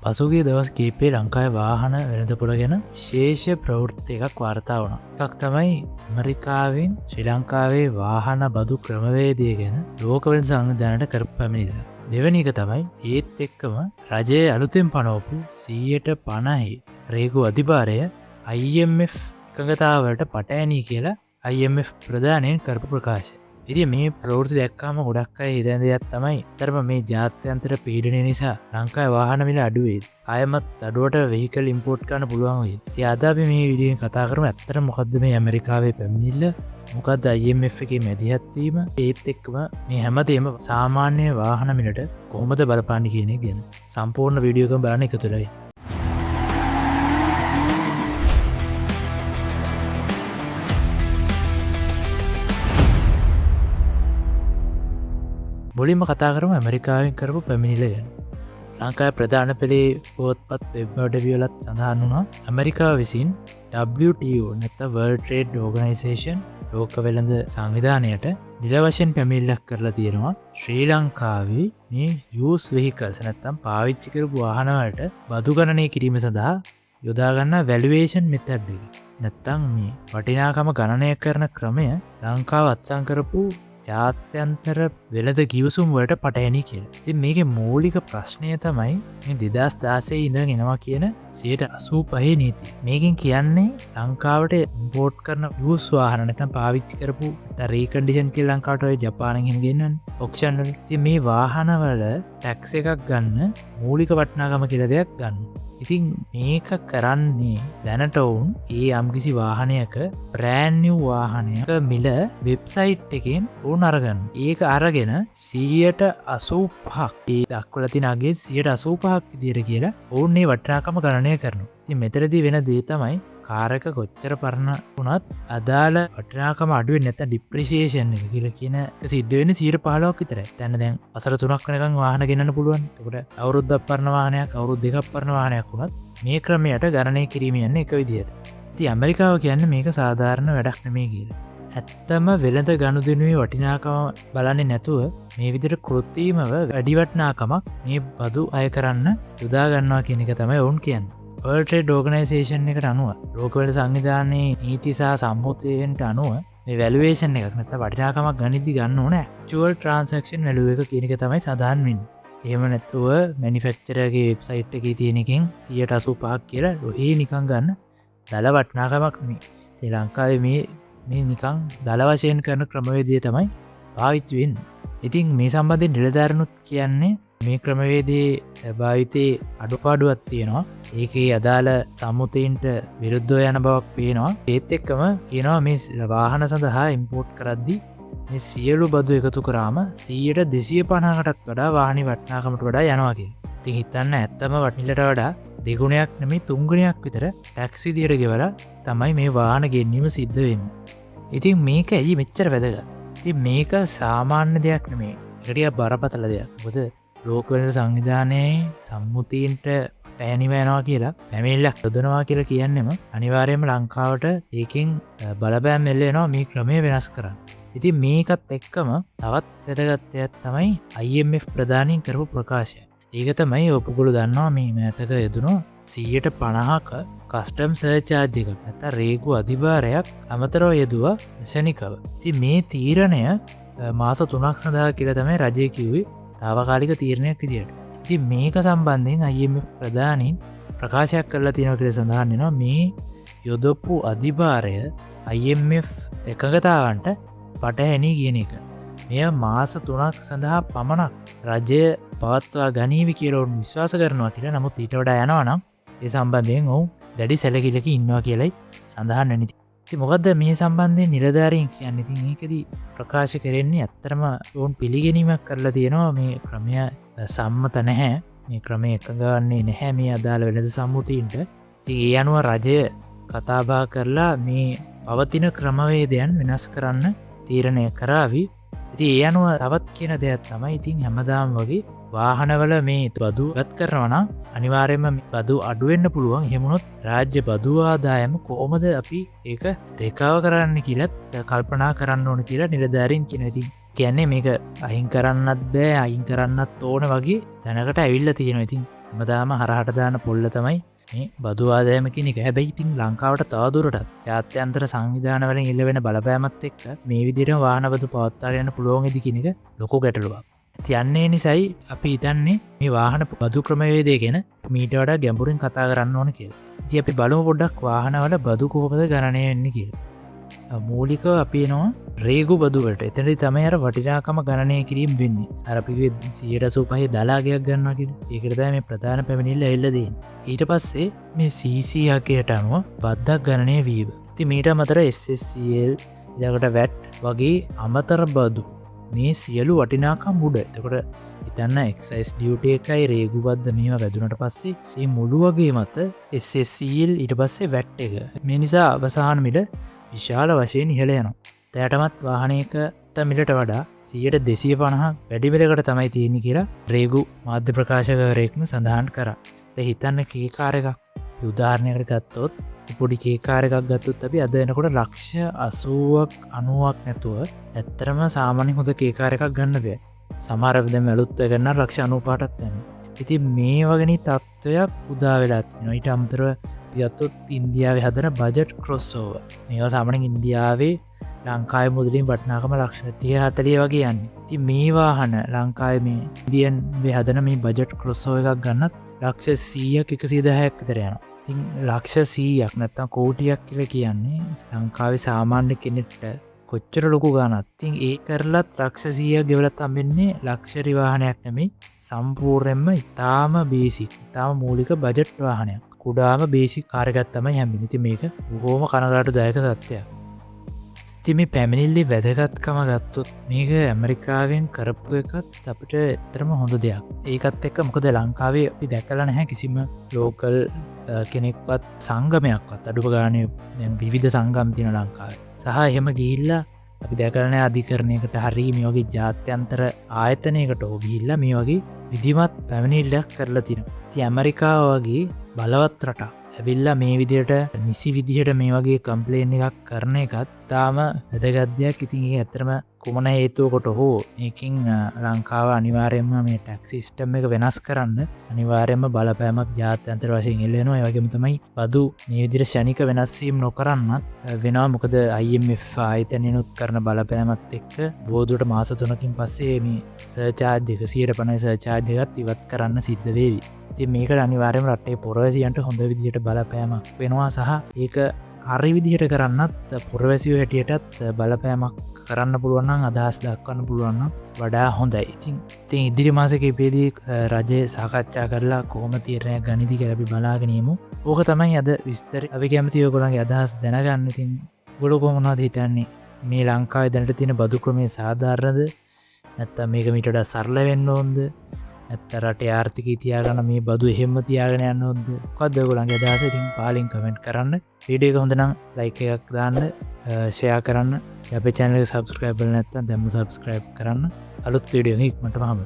පසුගිය දවස් කිහිපේ ලංකාවේ වාහන වෙළඳපොළ ගැන විශේෂ ප්‍රවෘත්ති එකක් වාර්තා වුණා. එකක් තමයි ඇමරිකාවෙන් ශ්‍රී ලංකාවේ වාහන බදු ක්‍රමවේදය ගැන ලෝක වෙළඳ සංවිධානයට කරපු පැමිණිල්ල. දෙවෙනි එක තමයි ඒත් එක්කම රජය අලුතෙන් පනවපු 150 රේගු අධිභාරය IMF එකඟතාවලට පටහැනි කියලා IMF ප්‍රධානයෙන් කරපු ප්‍රකාශය. ඉතින් මේ ප්‍රවෘත්ති දැක්කාම ගොඩක් අය හිතන දෙයක් තමයි ඇත්තටම මේ ජාත්‍යන්තර පීඩනය නිසා ලංකාවේ වාහන මිල අඩු වෙයිද? ආයෙමත් අඩුවට වෙහිකල් ඉම්පෝට් කරන්න පුළුවන් වෙයිද? ඉතින් අද අපි මේ වීඩියෝ එකෙන් කතා කරමු ඇත්තටම මොකද්ද මේ ඇමරිකාවේ පැමිණිල්ල, මොකද්ද IMF එකේ මැදිහත් වීම, ඒත් එක්කම මේ හැමදේම සාමාන්‍ය වාහන මිලට කොහොමද බලපාන්නේ කියන එක ගැන සම්පූර්ණ වීඩියෝ එකම බලන්න එකතු වෙලා ඉන්න. මුලින්ම කතා කරමු ඇමරිකාවෙන් කරපු පැමිණිල්ල ගැන. ලංකාවේ ප්‍රධාන පෙළේ පුවත්පත් වෙබ් අඩවිවලත් සඳහන් වුණා ඇමරිකාව විසින් WTO නැත්නම් World Trade Organization ලෝක වෙළඳ සංවිධානයට නිල වශයෙන් පැමිණිල්ලක් කරලා තියෙනවා ශ්‍රී ලංකාවේ මේ යූස් වෙහිකල්ස් නැත්නම් පාවිච්චි කරපු වාහන වලට බදු ගණනය කිරීම සඳහා යොදා ගන්න වැලුවේෂන් මෙතඩ් එක. නැත්නම් මේ වටිනාකම ගණනය කරන ක්‍රමය ලංකාව අත්සන් කරපු ජාත්‍යන්තර වෙළඳ ගිවිසුම් වලට පටහැනි කියලා. ඉතින් මේකේ මූලික ප්‍රශ්නය තමයි මේ දෙදහස් දාසයේ ඉඳන් එනවා කියන සියයට අසූපහේ නීතිය. මේකෙන් කියන්නේ ලංකාවට ඉම්පෝට් කරන යූස් වාහන නැත්නම් පාවිච්චි කරපු නැත්නම් රීකන්ඩිෂන් කියලා ලංකාවට ඔය ජපානෙන් එහෙම ගෙන්නන්නේ ඔක්ෂන් වල. ඉතින් මේ වාහනවල ටැක්ස් එකක් ගන්න මූලික වටිනාකම කියලා දෙයක් ගන්න. ඉතින් මේක කරන්නේ දැනට ඔවුන් ඒ යම්කිසි වාහනයක බ්‍රෑන්ඩ් නිව් වාහනයක මිල වෙබ්සයිට් එකෙන් ඔවුන් අරගන්න. ඒක අරගෙන සියයට අසූපහක් ඒ දක්වලා තියෙන අගේ සියයට අසූපහක් විදියට කියලා ඔවුන් මේ වටිනාකම ගණනය කරනවා. ඉතින් මෙතනදී වෙන දේ තමයි කාර් එක කොච්චර පරණ වුණත් අදාළ වටිනාකම අඩු වෙන්නේ නැත්නම් ඩිප්‍රිසියේෂන් එක කියලා කියන එක සිද්ධ වෙන්නේ සියයට පහළොවක් විතරයි. දැන් වසර තුනක් වෙනකන් වාහන ගෙන්නන්න පුළුවන්. එතකොට අවුරුද්දක් පරණ වාහනයක් අවුරුදු දෙකක් පරණ වාහනයක් වුණත් මේ ක්‍රමයට ගණනය කිරීම යන්නේ එක විදියට. ඉතින් ඇමරිකාව කියන්නේ මේක සාධාරණ වැඩක් නෙමෙයි කියලා. ඇත්තම වෙළඳ ගනුදෙනුවේ වටිනාකම බලන්නේ නැතුව මේ විදිහට කෘත්‍රිමව වැඩි වටිනාකමක් මේ බදු අය කරන්න යොදා ගන්නවා කියන එක තමයි ඔවුන් කියන්නේ. World Trade Organization එකට අනුව ලෝක වෙළඳ සංවිධානයේ නීති සහ සම්මුතියන්ට අනුව මේ වැලුවේෂන් එකක් නැත්නම් වටිනාකමක් ගනිද්දි ගන්න ඕන ඇක්චුවල් ට්‍රාන්සැක්ෂන් වැලියු එක කියන එක තමයි සඳහන් වෙන්නේ. එහෙම නැතුව මැනුෆැක්චරර්ගේ වෙබ්සයිට් එකේ තියෙන එකෙන් සියයට අසූපහක් කියලා ඔහේ නිකන් ගන්න දල වටිනාකමක් නෙමෙයි. ඉතින් ලංකාවේ මේ නිකන් දල වශයෙන් කරන ක්‍රමවේදය තමයි පාවිච්චි වෙන්නේ. ඉතින් මේ සම්බන්ධයෙන් නිලධාරීනුත් කියන්නේ මේ ක්‍රමවේදයේ භාවිතයේ අඩුපාඩුවක් තියෙනවා. ඒකේ අදාළ සම්මුතීන්ට විරුද්ධව යන බවක් පේනවා. ඒත් එක්කම කියනවා මේ වාහන සඳහා ඉම්පෝට් කරද්දි මේ සියලු බදු එකතු කරාම සීයට දෙසිය පනහකටත් වඩා වාහනේ වටිනාකමට වඩා යනවා කියලා. ඉතින් හිතන්න ඇත්තම වටිනලට වඩා දෙගුණයක් නෙමෙයි තුන්ගුණයක් විතර ටැක්ස් විදියට ගෙවලා තමයි මේ වාහන ගෙන්වීම සිද්ධ වෙන්නේ. ඉතින් මේක ඇයි මෙච්චර වැදගත්? ඉතින් මේක සාමාන්‍ය දෙයක් නෙමෙයි. ඒක ටිකක් බරපතල දෙයක්. මොකද ලෝක වෙළඳ සංවිධානයේ සම්මුතීන්ට පටහැනිව යනවා කියලා පැමිණිල්ලක් යොදනවා කියලා කියන්නෙම අනිවාර්යයෙන්ම ලංකාවට ඒකෙන් බලපෑම් එල්ල වෙනවා මේ ක්‍රමය වෙනස් කරන්න. ඉතින් මේකත් එක්කම තවත් වැදගත් දෙයක් තමයි IMF ප්‍රධානීන් කරපු ප්‍රකාශය. ඒක තමයි ඔයගොල්ලෝ දන්නවා මේ මෑතක යෙදුණු සීයට පනහක කස්ටම් සර්චාර්ජ් එකක් නැත්නම් රේගු අධිභාරයක් අමතරව යෙදුවා ක්ෂණිකව. ඉතින් මේ තීරණය මාස තුනක් සඳහා කියලා තමයි රජය කිව්වේ තාවකාලික තීරණයක් විදියට. ඉතින් මේක සම්බන්ධයෙන් IMF ප්‍රධානීන් ප්‍රකාශයක් කරලා තියෙනවා කියලා සඳහන් වෙනවා. මේ යොදපු අධිභාරය IMF එකඟතාවන්ට පටහැනි කියන එක. මෙය මාස තුනක් සඳහා පමණක් රජය පවත්වා ගනීවි කියලා ඔවුන් විශ්වාස කරනවා කියලා. නමුත් ඊට වඩා යනවා නම් ඒ සම්බන්ධයෙන් ඔවුන් දැඩි සැලකිල්ලක ඉන්නවා කියලයි සඳහන් වෙන්නේ. ඉතින් මොකද්ද මේ සම්බන්ධයෙන් නිලධාරීන් කියන්නේ? ඉතින් ඒකෙදි ප්‍රකාශ කරන්නේ ඇත්තටම ඔවුන් පිළිගැනීමක් කරලා තියෙනවා මේ ක්‍රමය සම්මත නැහැ, මේ ක්‍රමය එකඟ වන්නේ නැහැ මේ අදාළ වෙළඳ සම්මුතීන්ට. ඉතින් ඒ අනුව රජය කතාබහ කරලා මේ පවතින ක්‍රමවේදයන් වෙනස් කරන්න තීරණය කරાવી. ඉතින් ඒ අනුව තවත් කියන දෙයක් තමයි ඉතින් හැමදාම වගේ වාහනවල මේ බදු ගත් කරනවා නම් අනිවාර්යයෙන්ම මේ බදු අඩු වෙන්න පුළුවන්. එහෙම වුණොත් රාජ්‍ය බදු ආදායම කොහොමද අපි ඒක රේඛාව කරන්න කියලත් කල්පනා කරන්න ඕන කියලා නිලධාරීන් කියනවා. ඉතින් කියන්නේ මේක අයින් කරන්නත් බෑ, අයින් කරන්නත් ඕන වගේ දැනකට ඇවිල්ලා තියෙනවා. ඉතින් හැමදාම හරහට දාන පොල්ල තමයි මේ බදු ආදායම කියන එක. හැබැයි ඉතින් ලංකාවට තවදුරටත් ජාත්‍යන්තර සංවිධාන වලින් එල්ල වෙන බලපෑමත් එක්ක මේ විදිහටම වාහන බදු පවත්වාගෙන යන්න පුළුවන් ඉදි කියන එක ලොකු ගැටලුවක්. ඉතින් යන්නේ නිසායි අපි හිතන්නේ මේ වාහන බදු ක්‍රමවේදය ගැන මීට වඩා ගැඹුරින් කතා කරන්න ඕන කියලා. ඉතින් අපි බලමු පොඩ්ඩක් වාහනවල බදු කොහොමද ගණනය වෙන්නේ කියලා. මූලිකව අපි එනවා රේගු බදු වලට. එතනදී තමයි අර වටිනාකම ගණනය කිරීම වෙන්නේ. අර අපි කිව්වේ 185 දලාගයක් ගන්නවා කියලා. ඒකට තමයි මේ ප්‍රධාන පැමිණිල්ල ඇවිල්ලා තියෙන්නේ. ඊට පස්සේ මේ CC අගයට අනුව බද්දක් ගණනය වීම. ඉතින් මීට අමතරව SSCL ඊළඟට VAT වගේ අමතර බදු මේ සියලු වටිනාකම් උඩ. එතකොට හිතන්න එක්සයිස් ඩියුටි එකයි රේගු බද්ද මේවා වැදුනට පස්සේ මේ මුළු වගේ මත SSCL ඊට පස්සේ VAT එක. මේ නිසා අවසාන මිල විශාල වශයෙන් ඉහළ යනවා. දැනටමත් වාහනයක මිලට වඩා 100% වැඩි මිලකට තමයි තියෙන්නේ කියලා රේගු මාධ්‍ය ප්‍රකාශකවරයෙක්ම සඳහන් කරා. දැන් හිතන්න කේ කාර් එකක් උදාහරණයකට ගත්තොත් පොඩි කේ කාර් එකක් ගත්තොත් අපි අද වෙනකොට ලක්ෂ 80ක් 90ක් නැතුව ඇත්තටම සාමාන්‍ය හොඳ කේ කාර් එකක් ගන්න බෑ. සමහර දැන් අලුත් ගන්න ලක්ෂ 95ටත් යනවා. ඉතින් මේ වගේ තත්ත්වයක් උදා වෙලා තියෙනවා. ඊට අමතරව ගත්තොත් ඉන්දියාවේ හදන බජට් ක්‍රොස්ඕවර් මේවා සාමාන්‍යයෙන් ඉන්දියාවේ ලංකාවේ මුදලින් වටිනාකම ලක්ෂ 30 40 වගේ යන්නේ. ඉතින් මේ වාහන ලංකාවේ මේ ඉන්දියන් වේ හදන මේ බජට් ක්‍රොස්ඕවර් එකක් ගන්නත් ලක්ෂ 100ක් 110ක් විතර යනවා. ඉතින් ලක්ෂ 100ක් නැත්තම් කෝටියක් කියලා කියන්නේ ලංකාවේ සාමාන්‍ය කෙනෙක්ට කොච්චර ලොකු ගාණක්. ඉතින් ඒ කරලත් ලක්ෂ 100ක් ගෙවලත් හම්බෙන්නේ ලක්ෂරි වාහනයක් නෙමෙයි, සම්පූර්ණයෙන්ම ඉතාම බේසික්, ඉතාම මූලික බජට් වාහනයක්. කුඩාම බේසික් කාර් එකක් තමයි හම්බෙන්නේ. ඉතින් මේක බොහොම කනගාටුදායක තත්ත්වයක්. ඉතින් මේ පැමිණිල්ලේ වැදගත්කම ගත්තොත් මේක ඇමරිකාවෙන් කරපු එකත් අපිට ඇත්තටම හොඳ දෙයක්. ඒකත් එක්ක මොකද ලංකාවේ අපි දැකලා නැහැ කිසිම ලෝකල් කෙනෙක්වත් සංගමයක්වත් අඩුම ගානේ දැන් විවිධ සංගම් තියෙන ලංකාවේ. සහ එහෙම ගිහිල්ලා අපි දැකලා නැහැ අධිකරණයකට හරි මේ වගේ ජාත්‍යන්තර ආයතනයකට හෝ ගිහිල්ලා මේ වගේ විධිමත් පැමිණිල්ලක් කරලා තියෙනවා. ඉතින් ඇමරිකාව වගේ බලවත් රටක් ඇවිල්ලා මේ විදිහට නිසි විදිහට මේ වගේ කම්ප්ලේන් එකක් කරන එකත් තාම වැදගත් දෙයක්. ඉතින් ඒක ඇත්තටම කුමන හේතුවකට හෝ මේකෙන් ලංකාව අනිවාර්යයෙන්ම මේ ටැක්ස් සිස්ටම් එක වෙනස් කරන්න අනිවාර්යයෙන්ම බලපෑමක් ජාත්‍යන්තර වශයෙන් එල්ල වෙනවා. ඒ වගේම තමයි බදු මේ විදිහට ක්ෂණික වෙනස් වීම් නොකරන්නත් වෙනවා. මොකද IMF ආයතනයනුත් කරන බලපෑමත් එක්ක බොහෝ දුරට මාස 3කින් පස්සේ මේ සර්චාර්ජ් එක 150 සර්චාර්ජ් එකත් ඉවත් කරන්න සිද්ධ වේවි. ඉතින් මේකට අනිවාර්යයෙන්ම රටේ පුරවැසියන්ට හොඳ විදිහට බලපෑමක් වෙනවා සහ ඒක හරි විදිහට කරන්නත් පුරවැසියෝ හැටියටත් බලපෑමක් කරන්න පුළුවන් නම් අදහස් දක්වන්න පුළුවන් නම් වඩා හොඳයි. ඉතින් ඉදිරි මාස කිහිපෙදී රජය සාකච්ඡා කරලා කොහොම තීරණයක් ගනිද කියලා අපි බලාගෙන ඉමු. ඕක තමයි අද විස්තර. අපි කැමතියි ඔයගොල්ලන්ගේ අදහස් දැනගන්න. ඉතින් ඔයගොල්ලෝ කොහොමද හිතන්නේ මේ ලංකාවේ දැනට තියෙන බදු ක්‍රමය සාධාරණද? නැත්නම් මේක මීට වඩා සරල වෙන්න ඕනද? නැත්නම් රටේ ආර්ථිකය තියාගන්න මේ බදු එහෙම්ම තියාගෙන යන්න ඕනද? මොකද්ද ඔයගොල්ලන්ගේ අදහස? ඉතින් පහලින් කමෙන්ට් කරන්න. වීඩියෝ එක හොඳ නම් ලයික් එකක් දාන්න, ෂෙයා කරන්න. අපේ චැනල් එක සබ්ස්ක්‍රයිබ් කරලා නැත්නම් දැන්ම සබ්ස්ක්‍රයිබ් කරන්න. අලුත් වීඩියෝ එකකින් ඉක්මනටම හමු.